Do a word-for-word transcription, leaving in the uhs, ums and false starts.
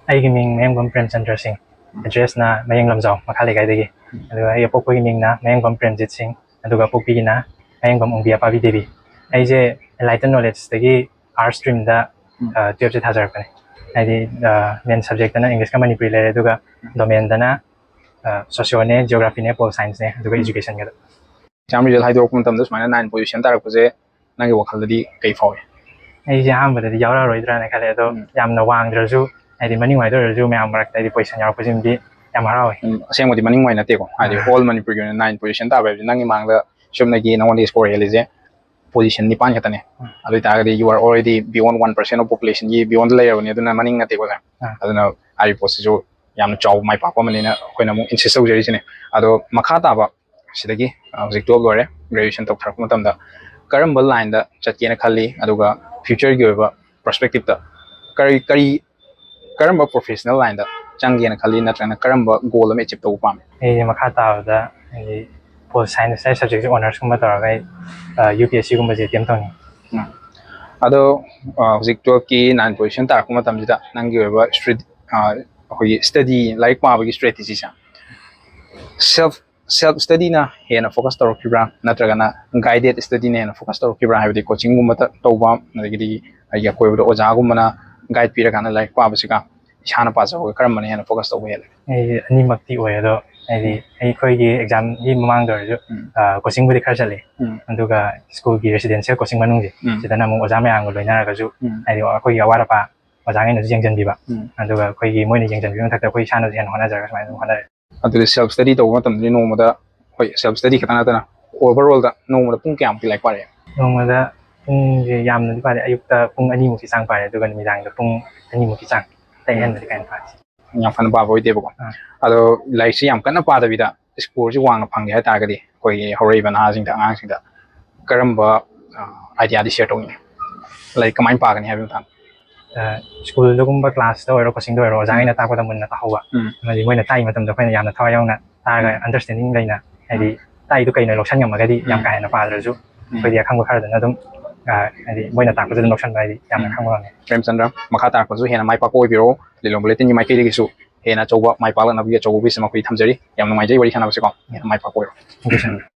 ꯑꯩꯒꯤ ꯃꯤꯡ ꯃꯌꯦꯡꯕꯝ ꯄ꯭ꯔꯦꯝꯆꯟꯗ꯭ꯔ ꯁꯤꯡ꯫ ꯑꯦꯗ꯭ꯔꯦꯁꯅ ꯃꯌꯦꯡ ꯂꯝꯖꯥꯎ, ꯃꯈꯥ ꯂꯩꯀꯥꯏꯗꯒꯤ꯫ ꯑꯗꯨꯒ ꯑꯩ ꯑꯄꯣꯛꯄꯒꯤ ꯃꯤꯡꯅ ꯃꯌꯦꯡꯕꯝ ꯄ꯭ꯔꯦꯝꯖꯤꯠ ꯁꯤꯡ, ꯑꯗꯨꯒ ꯑꯄꯣꯛꯄꯤꯒꯤꯅ ꯃꯌꯦꯡꯕꯝ ꯑꯣꯡꯕꯤ ꯑꯄꯥꯕꯤ ꯗꯦꯕꯤ꯫ ꯑꯩꯁꯦ ꯑꯦꯟꯂꯥꯏꯇꯟ ꯅꯣꯂꯦꯖꯇꯒꯤ ꯑꯥꯔꯠꯁ ꯁ꯭ꯇ꯭ꯔꯤꯝꯗ ꯎꯝ꯫ ꯇꯨꯌꯦꯜꯞꯁꯦ ꯊꯥꯖꯔꯛꯄꯅꯦ꯫ ꯍꯥꯏꯗꯤ ꯃꯦꯟ ꯁꯕꯖꯦꯛꯇꯅ ꯏꯪꯂꯤꯁꯀ ꯃꯅꯤꯄꯨꯔꯤ ꯂꯩꯔꯦ, ꯑꯗꯨꯒ ꯗꯣꯃꯦꯟꯗꯅ ꯁꯣꯁꯤꯌꯣꯅꯦ, ꯖꯤꯑꯣꯒ꯭ꯔꯥꯐꯤꯅꯦ, ꯄꯣꯜ ꯁꯥꯏꯟꯁꯅꯦ, ꯑꯗꯨꯒ ꯎꯝ꯫ ꯏꯖꯨꯀꯦꯁꯟꯒꯗ꯫ ꯑꯦꯛꯖꯥꯝ ꯔꯤꯖꯜ ꯍꯥꯏꯗꯣꯔꯛꯄ ꯃꯇꯝꯗ ꯁꯨꯃꯥꯏꯅ ꯅꯥꯏꯟ ꯄꯣꯖꯤꯁꯟ ꯇꯥꯔꯛꯄꯁꯦ ꯅꯪꯒꯤ ꯋꯥꯈꯜꯗꯗꯤ ꯀꯩ ꯐꯥꯎꯏ? ꯑꯩꯁꯦ ꯑꯍꯥꯟꯕꯗꯗꯤ ꯌꯥꯎꯔꯛꯑꯔꯣꯏꯗ꯭ꯔꯥꯅ ꯈꯜꯂꯦ, ꯑꯗꯣ ꯎꯝ꯫ ꯌꯥꯝꯅ ꯋꯥꯡꯗ꯭ꯔꯁꯨ, ꯍꯥꯏꯗꯤ ꯃꯅꯤꯡ ꯋꯥꯏꯗ ꯑꯣꯏꯔꯁꯨ ꯃꯌꯥꯝ ꯃꯔꯛꯇ ꯍꯥꯏꯗꯤ ꯄꯣꯖꯤꯁꯟ ꯌꯥꯎꯔꯛꯄꯁꯤꯃꯗꯤ ꯌꯥꯝ ꯍꯔꯥꯎꯋꯦ꯫ ꯎꯝ, ꯑꯁꯦꯡꯕꯗꯤ ꯃꯅꯤꯡ ꯋꯥꯏ ꯅꯠꯇꯦꯀꯣ, ꯍꯥꯏꯗꯤ ꯑꯥ꯫ ꯑꯣꯜ ꯃꯅꯤꯄꯨꯔꯒꯤ ꯑꯣꯏꯅ ꯅꯥꯏꯟ ꯄꯣꯖꯤꯁꯟ ꯇꯥꯕ ꯍꯥꯏꯕꯁꯤ ꯅꯪꯒꯤ ꯃꯥꯡꯗ ꯆꯨꯝꯅꯒꯤ ꯅꯉꯣꯟꯗ ꯁ꯭ꯀꯣꯔ ꯍꯦꯜꯂꯤꯁꯦ ꯄꯣꯖꯤꯁꯟ ꯅꯤꯄꯥꯟ ꯈꯛꯇꯅꯦ꯫ ꯎꯝ꯫ ꯑꯗꯨ ꯑꯣꯏꯇꯥꯔꯒꯗꯤ you are already beyond one percent of population ꯒꯤ beyond ꯂꯩꯔꯕꯅꯤ, ꯑꯗꯨꯅ ꯃꯅꯤꯡ ꯅꯠꯇꯦꯀꯣ ꯁꯦ꯫ ꯑꯥ꯫ ꯑꯗꯨꯅ ꯍꯥꯏꯔꯤꯕ ꯄꯣꯠꯁꯤꯁꯨ ꯌꯥꯝꯅ ꯆꯥꯎꯕ ꯃꯥꯏ ꯄꯥꯛꯄ ꯑꯃꯅꯤꯅ ꯑꯩꯈꯣꯏꯅ ꯑꯃꯨꯛ insist ꯇꯧꯖꯔꯤꯁꯤꯅꯦ꯫ ꯑꯗꯣ ꯃꯈꯥ ꯇꯥꯕ ꯁꯤꯗꯒꯤ, ꯑ, ꯍꯧꯖꯤꯛ ꯇꯨꯌꯦꯜꯞ ꯂꯣꯏꯔꯦ, ꯒ꯭ꯔꯦꯖꯨꯑꯦꯁꯟ ꯇꯧꯊꯔꯛꯄ ꯃꯇꯝꯗ ꯀꯔꯝꯕ ꯂꯥꯏꯟꯗ ꯆꯠꯀꯦꯅ ꯈꯜꯂꯤ? ꯑꯗꯨꯒ ꯐ꯭ꯌꯨꯆꯔꯒꯤ ꯑꯣꯏꯕ ꯄꯔꯁꯄꯦꯛꯇꯤꯞꯇ ꯀꯔꯤ, ꯀꯔꯤ, ꯀꯔꯝꯕ ꯄ꯭ꯔꯣꯐꯦꯁꯅꯦꯜ ꯂꯥꯏꯟꯗ ꯆꯪꯒꯦꯅ ꯈꯜꯂꯤ, ꯅꯠꯇ꯭ꯔꯒꯅ ꯀꯔꯝꯕ ꯒꯣꯜ ꯑꯃ ꯑꯦꯆꯤꯞ ꯇꯧꯕ ꯄꯥꯝꯃꯤ? ꯑꯩꯁꯦ ꯃꯈꯥ ꯇꯥꯕꯗ ꯍꯥꯏꯗꯤ ꯄꯣꯜ ꯁꯥꯏꯟꯁ ꯍꯥꯏ ꯁꯕꯖꯦꯛꯁꯦ ꯑꯣꯅꯔꯁꯀꯨꯝꯕ ꯇꯧꯔꯒ ꯑꯩ, ꯑ, ꯌꯨ ꯄꯤ ꯑꯦꯁ ꯁꯤꯒꯨꯝꯕꯁꯦ ꯑꯦꯇꯦꯝ ꯇꯧꯅꯤꯡꯉꯤ꯫ ꯎꯝ꯫ ꯑꯗꯣ, ꯑ, ꯍꯧꯖꯤꯛ ꯇꯨꯌꯦꯜꯞꯀꯤ ꯅꯥꯏꯟ ꯄꯣꯖꯤꯁꯟ ꯇꯥꯔꯛꯄ ꯃꯇꯝꯁꯤꯗ ꯅꯪꯒꯤ ꯑꯣꯏꯕ ꯏꯁꯇ꯭ꯔꯤꯠ-, ꯑ, ꯑꯩꯈꯣꯏꯒꯤ ꯁ꯭ꯇꯗꯤ, ꯂꯥꯏꯔꯤꯛ ꯄꯥꯕꯒꯤ ꯁ꯭ꯇ꯭ꯔꯦꯇꯦꯖꯤꯁꯦ ꯁꯦꯜꯐ ꯁꯦꯜꯐ ꯁ꯭ꯇꯗꯤꯅ ꯍꯦꯟꯅ ꯐꯣꯀꯁ ꯇꯧꯔꯛꯈꯤꯕ꯭ꯔꯥ, ꯅꯠꯇ꯭ꯔꯒꯅ ꯒꯥꯏꯗꯦꯠ ꯁ꯭ꯇꯗꯤꯅ ꯍꯦꯟꯅ ꯐꯣꯀꯁ ꯇꯧꯔꯛꯈꯤꯕ꯭ꯔꯥ? ꯍꯥꯏꯕꯗꯤ ꯀꯣꯆꯤꯡꯒꯨꯝꯕ ꯇ-, ꯇꯧꯕ, ꯑꯗꯒꯤꯗꯤ ꯑꯩꯒꯤ ꯑꯀꯣꯏꯕꯗ ꯑꯣꯖꯥꯒꯨꯝꯕꯅ ꯒꯥꯏꯗ ꯄꯤꯔꯀꯥꯟꯗ ꯂꯥꯏꯔꯤꯛ ꯄꯥꯕꯁꯤꯒ ꯏꯁꯥꯅ ꯄꯥꯖꯕꯒ ꯀꯔꯝꯕꯅ ꯍꯦꯟꯅ ꯐꯣꯀꯁ ꯇꯧꯕ ꯍꯦꯜꯂꯦ? ꯑꯩꯗꯤ ꯑꯅꯤꯃꯛꯇꯤ ꯑꯣꯏ, ꯑꯗꯣ ꯍꯥꯏꯗꯤ ꯎꯝ꯫ ꯑꯩꯈꯣꯏꯒꯤ ꯑꯦꯛꯖꯥꯝꯒꯤ ꯃꯃꯥꯡꯗ ꯑꯣꯏꯔꯁꯨ, ꯎꯝ꯫ ꯑ, ꯀꯣꯆꯤꯡꯕꯨꯗꯤ ꯈꯔ ꯆꯠꯂꯤ꯫ ꯎꯝ꯫ ꯑꯗꯨꯒ ꯁ꯭ꯀꯨꯜꯒꯤ ꯔꯦꯁꯤꯗꯦꯟꯁꯤꯌꯦꯜ ꯀꯣꯆꯤꯡ ꯃꯅꯨꯡꯁꯦ, ꯎꯝ꯫ ꯁꯤꯗꯅ ꯑꯃꯨꯛ ꯑꯣꯖꯥ ꯃꯌꯥꯝꯒ ꯂꯣꯏꯅꯔꯒꯁꯨ, ꯎꯝ꯫ ꯍꯥꯏꯗꯤ ꯑꯩꯈꯣꯏꯒꯤ ꯑꯋꯥꯠ ꯑꯄꯥ ꯑꯣꯖꯥꯉꯩꯅꯁꯨ ꯌꯦꯡꯁꯤꯟꯕꯤꯕ, ꯎꯝ꯫ ꯑꯗꯨꯒ ꯑꯩꯈꯣꯏꯒꯤ ꯃꯣꯏꯅ ꯌꯦꯡꯁꯤꯟꯕꯤꯕ ꯃꯊꯛꯇ ꯑꯩꯈꯣꯏ ꯏꯁꯥꯅꯁꯨ ꯍꯦꯟꯅ ꯍꯣꯠꯅꯖꯔꯒ ꯁꯨꯃꯥꯏꯅ ꯑꯗꯨꯝ ꯍꯣꯠꯅꯔꯦ꯫ ꯑꯗꯨꯗꯤ ꯁꯦꯜꯐ ꯁ꯭ꯇꯗꯤ ꯇꯧꯕ ꯃꯇꯝꯗꯗꯤ ꯅꯣꯡꯃꯗ, ꯍꯣꯏ, ꯁꯦꯜꯐ ꯁ꯭ꯇꯗꯤ ꯈꯛꯇ ꯅꯠꯇꯅ ꯑꯣꯚꯔꯑꯣꯜꯗ ꯅꯣꯡꯃꯗ ꯄꯨꯡ ꯀꯌꯥꯃꯨꯛꯇꯤ ꯂꯥꯏꯔꯤꯛ ꯄꯥꯔꯛꯑꯦ? ꯅꯣꯡꯃꯗ ꯄꯨꯡꯁꯦ ꯌꯥꯝꯅꯗꯤ ꯄꯥꯗꯦ, ꯑꯌꯨꯛꯇ ꯄꯨꯡ ꯑꯅꯤꯃꯨꯛꯀꯤ ꯆꯥꯡ ꯄꯥꯏ, ꯑꯗꯨꯒ ꯅꯨꯃꯤꯗꯥꯡꯗ ꯄꯨꯡ ꯑꯅꯤꯃꯨꯛꯀꯤ ꯆꯥꯡ, ꯑꯇꯩ ꯑꯍꯦꯟꯕꯗꯤ ꯀꯥꯏꯅ ꯄꯥꯗꯦ꯫ ꯌꯥꯝ ꯀꯟꯅ ꯄꯥꯕ ꯑꯣꯏꯗꯦꯕꯀꯣ꯫ ꯑꯥ꯫ ꯑꯗꯣ ꯂꯥꯏꯔꯤꯛꯁꯦ ꯌꯥꯝ ꯀꯟꯅ ꯄꯥꯗꯕꯤꯗ ꯁ꯭ꯀꯣꯔꯁꯦ ꯋꯥꯡꯅ ꯐꯪꯒꯦ ꯍꯥꯏ ꯇꯥꯔꯒꯗꯤ ꯑꯩꯈꯣꯏꯒꯤ ꯍꯧꯔꯛꯏꯕ ꯅꯍꯥꯁꯤꯡꯗ, ꯑꯉꯥꯡꯁꯤꯡꯗ ꯀꯔꯝꯕ, ꯑ, ꯑꯥꯏꯗꯤꯌꯥꯗꯤ ꯁꯤꯌꯔ ꯇꯧꯅꯤꯡꯉꯤ? ꯂꯥꯏꯔꯤꯛ ꯀꯃꯥꯏꯅ ꯄꯥꯒꯅꯤ ꯍꯥꯏꯕꯒꯤ ꯃꯇꯥꯡꯗ? ꯑ, ꯁ꯭ꯀꯨꯜꯗꯒꯨꯝꯕ ꯀ꯭ꯂꯥꯁꯇ ꯑꯣꯏꯔꯣ, ꯀꯣꯆꯤꯡꯗ ꯑꯣꯏꯔꯣ, ꯑꯣꯖꯥꯉꯩꯅ ꯎꯝ꯫ ꯇꯥꯛꯄꯗ ꯃꯨꯟꯅ ꯇꯥꯍꯧꯕ, ꯎꯝ꯫ ꯑꯃꯗꯤ ꯃꯣꯏꯅ ꯇꯥꯛꯏ ꯃꯇꯝꯗ ꯑꯩꯈꯣꯏꯅ ꯌꯥꯝꯅ ꯊꯋꯥꯏ ꯌꯥꯎꯅ ꯇꯥꯔꯒ ꯎꯝ꯫ ꯑꯟꯗꯔꯁ꯭ꯇꯦꯟꯗꯤꯡ ꯂꯩꯅ, ꯍꯥꯏꯗꯤ ꯎꯝ꯫ ꯇꯥꯛꯏꯗꯣ ꯀꯩꯅꯣ ꯂꯧꯁꯟ ꯉꯝꯃꯒꯗꯤ ꯌꯥꯝ ꯎꯝ꯫ ꯀꯥ ꯍꯦꯟꯅ ꯄꯥꯗ꯭ꯔꯁꯨ ꯎꯝ꯫ ꯑꯩꯈꯣꯏꯗꯤ ꯑꯈꯪꯕ ꯈꯔꯗꯨꯅ ꯑꯗꯨꯝ ꯑ, ꯍꯥꯏꯗꯤ ꯃꯣꯏꯅ ꯇꯥꯛꯄꯁꯦ ꯑꯗꯨꯝ ꯂꯧꯁꯟꯕ ꯍꯥꯏꯗꯤ ꯌꯥꯝꯅ ꯎꯝ꯫ ꯈꯪꯕ ꯉꯝꯃꯦ꯫ ꯄ꯭ꯔꯦꯝꯆꯟꯗ꯭ꯔ, ꯃꯈꯥ ꯇꯥꯔꯛꯄꯁꯨ ꯍꯦꯟꯅ ꯃꯥꯏ ꯄꯥꯛꯄ ꯑꯣꯏꯕꯤꯔꯛꯑꯣ꯫ ꯂꯤꯂꯣꯡ ꯕꯨꯂꯦꯇꯤꯟꯒꯤ ꯃꯥꯏꯀꯩꯗꯒꯤꯁꯨ ꯍꯦꯟꯅ ꯑꯆꯧꯕ ꯃꯥꯏ ꯄꯥꯛꯂꯛꯅꯕꯒꯤ ꯑꯆꯧꯕ wish ꯑꯃ ꯑꯩꯈꯣꯏ ꯊꯝꯖꯔꯤ꯫ ꯌꯥꯝ ꯅꯨꯡꯉꯥꯏꯖꯩ ꯋꯥꯔꯤ ꯁꯥꯟꯅꯕꯁꯦꯀꯣ꯫ ꯍꯦꯟꯅ ꯃꯥꯏ ꯄꯥꯛꯄ ꯑꯣꯏꯔꯣ꯫ Thank you, sir꯫